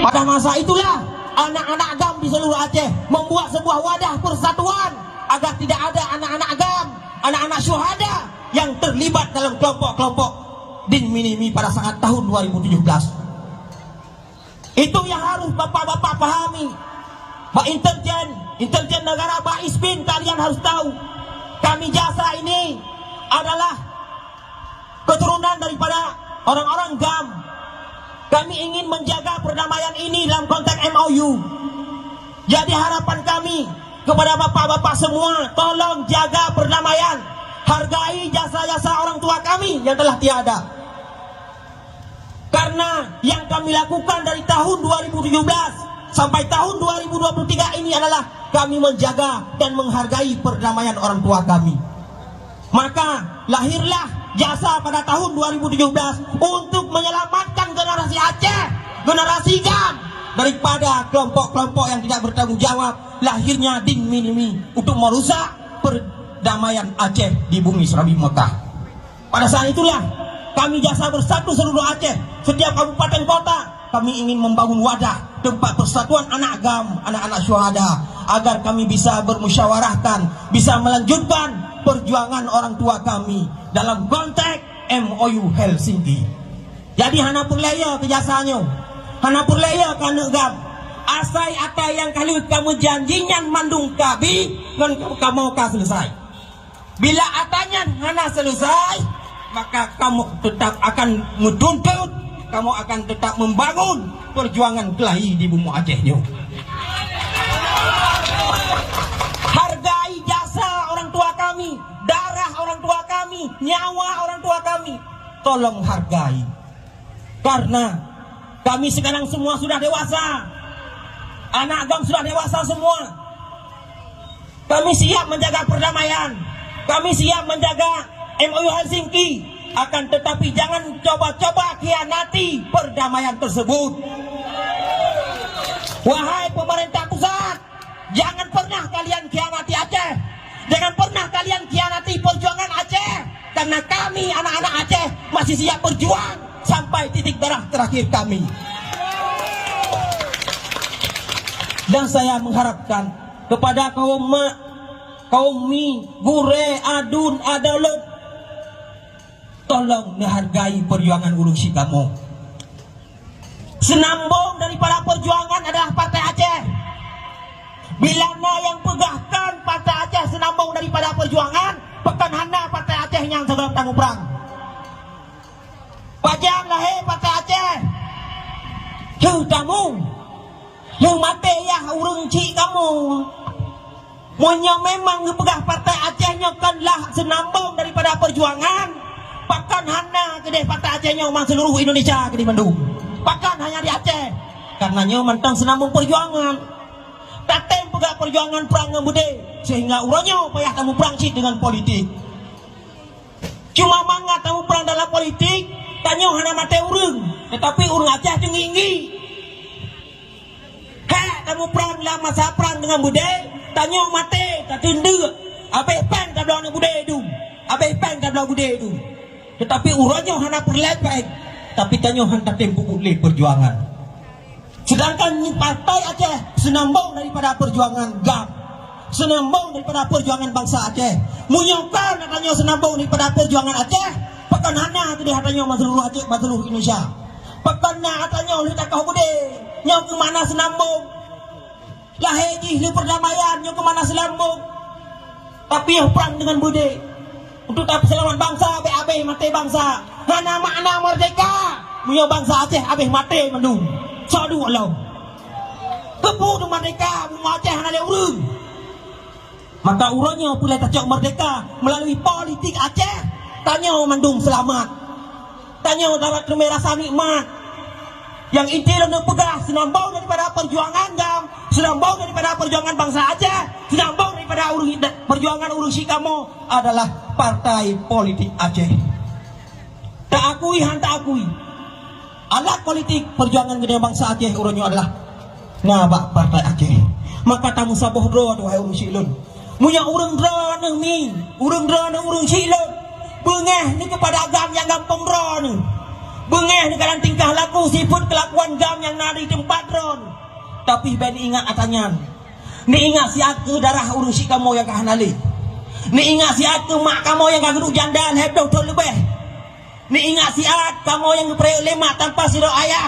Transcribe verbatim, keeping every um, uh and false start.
Pada masa itulah, anak-anak GAM di seluruh Aceh membuat sebuah wadah persatuan agar tidak ada anak-anak GAM, anak-anak syuhada yang terlibat dalam kelompok-kelompok Din Minimi pada saat tahun dua ribu tujuh belas. Itu yang harus bapak-bapak pahami. Bak intelijen, intelijen negara, bak Isbin, kalian harus tahu, kami Jasa ini adalah keturunan daripada orang-orang GAM. Kami ingin menjaga perdamaian ini dalam konteks M O U. Jadi, harapan kami kepada bapak-bapak semua, tolong jaga perdamaian. Hargai jasa-jasa orang tua kami yang telah tiada. Karena yang kami lakukan dari tahun dua ribu tujuh belas sampai tahun dua ribu dua puluh tiga ini adalah kami menjaga dan menghargai perdamaian orang tua kami. Maka, lahirlah Jasa pada tahun dua ribu tujuh belas untuk menyelamatkan generasi Aceh, generasi GAM daripada kelompok-kelompok yang tidak bertanggung jawab, lahirnya Din Minimi untuk merusak perdamaian Aceh di bumi Serambi Mekah. Pada saat itulah, kami Jasa Bersatu seluruh Aceh, setiap kabupaten kota, kami ingin membangun wadah tempat persatuan anak GAM, anak-anak syuhada, agar kami bisa bermusyawarahkan, bisa melanjutkan perjuangan orang tua kami dalam konteks M O U Helsinki. Jadi, hana peureulée keu Jasa nyoe, hana peureulée keu aneuk GAM. Asai ata nyang ka lheueh kamoe janji nyan mandum ka bi ngon kamoe ka selesai. Bila ata nyan hana selesai, maka kamoe tetap akan meutuntut, kamoe akan tetap membangun perjuangan keuhai di bumoe Aceh nyoe. Hargai jasa orang tua kami, darah orang tua kami, nyawa orang tua kami. Tolong hargai. Karena kami sekarang semua sudah dewasa. Anak GAM sudah dewasa semua. Kami siap menjaga perdamaian. Kami siap menjaga M O U Helsinki. Akan tetapi, jangan coba-coba khianati perdamaian tersebut. Wahai pemerintah pusat, jangan pernah kalian khianati Aceh. Jangan pernah kalian khianati perjuangan Aceh. Karena kami, anak-anak Aceh, masih siap berjuang sampai titik darah terakhir kami. Dan saya mengharapkan kepada kaum mak, kaum mi, gurée, aduen, adoe lôn, tolong neuhargai perjuangan ureuëng syiek kamoe. Seunambong daripada perjuangan adalah Partai Aceh. Bila na nyang peugahkan Partai Aceh seunambong daripada perjuangan, pakon hana Partai Aceh nyang sigoe tamuprang. Pajan lahé Partai Aceh? Lheueh tamu, lheueh maté yah ureuëng syiek kamoe. Meunyoe memang geupeugah Partai Aceh nyoe kon lah seunambong daripada perjuangan, pakon hana keudeh Partai Aceh nyoe bak seuluruh Indonesia keudeh mandum? Pakon hanya di Aceh? Karena nyoe mantong seunambong perjuangan. Tatem peugah perjuangan prang ngon beudé, sehingga uroe nyoe payah tamuprang cit deungon politik. Cuma mangat tamuprang dalam politik, tanyoe hana maté ureuëng, tetapi ureuëng Aceh teungieng-ngieng. Hek tamuprang lam masa prang deungon beudé, tanyoe maté, tateundeuk. Abéh péng tabloe aneuk beudé dum. Abéh péng tabloe beudé dum. Tetapi uroe nyoe hana peureulée péng, tapi tanyoe han tatem peubuet lé perjuangan. Sedangkan Partai Aceh seunambong daripada perjuangan GAM. Seunambong daripada perjuangan bansa Aceh. Meunyoe kon tanyoe seunambong daripada perjuangan Aceh, pakon hana keudeh tanyoe bak seuluruh Aceh, bak seuluruh Indonesia? Pakon na tanyoe lheueh takoh beudé? Nyoe keuh makna seunambong. Lahé jih lheueh perdamaian, nyoe keuh makna seunambong. Tapi yoh prang deungon beudé. Untuk tapeuseulamat bansa, bék abéh maté bansa. Hana makna merdeka meunyoe bansa Aceh abéh maté mandum. Soe duek lom? Keupeue merdeka, bumoe Aceh hana lé ureuëng? Maka uroe nyoe peureulée tacok merdeka meulalu politik Aceh, tanyoe mandum seulamat. Tanyoe dapat teumé rasa nikmat. Nyang inti lôn peugah, seunambong daripada perjuangan GAM, seunambong daripada perjuangan bansa Aceh, seunambong daripada ureuëng, perjuangan ureuëng syiek kamoe adalah Partai Politik Aceh. Taakui han taakui, alat politik perjuangan keunoe bansa Aceh uroe nyoe adalah na bak Partai Aceh. Maka tameusaboh droe, wahai ureuëng syiek lôn. Meunyoe ureuëng droeneuh mi, ureuëng droeneuh ureuëng syiek lôn, beungéh ni keupada GAM nyang gampông droeneuh. Beungéh ni keuadaan tingkah laku sifeuet keulakuan GAM nyang na di teumpat droe. Tapi bèk neuingat atra nyan. Neuingat siat keu darah ureueng syik kamoe nyang ka hana lé. Neuingat siat keu mak kamoe nyang ka geuduek janda lhèe ploh thôn leubeh. Neuingat siat kamoe nyang geupeurayek lé mak tanpa sidroe ayah.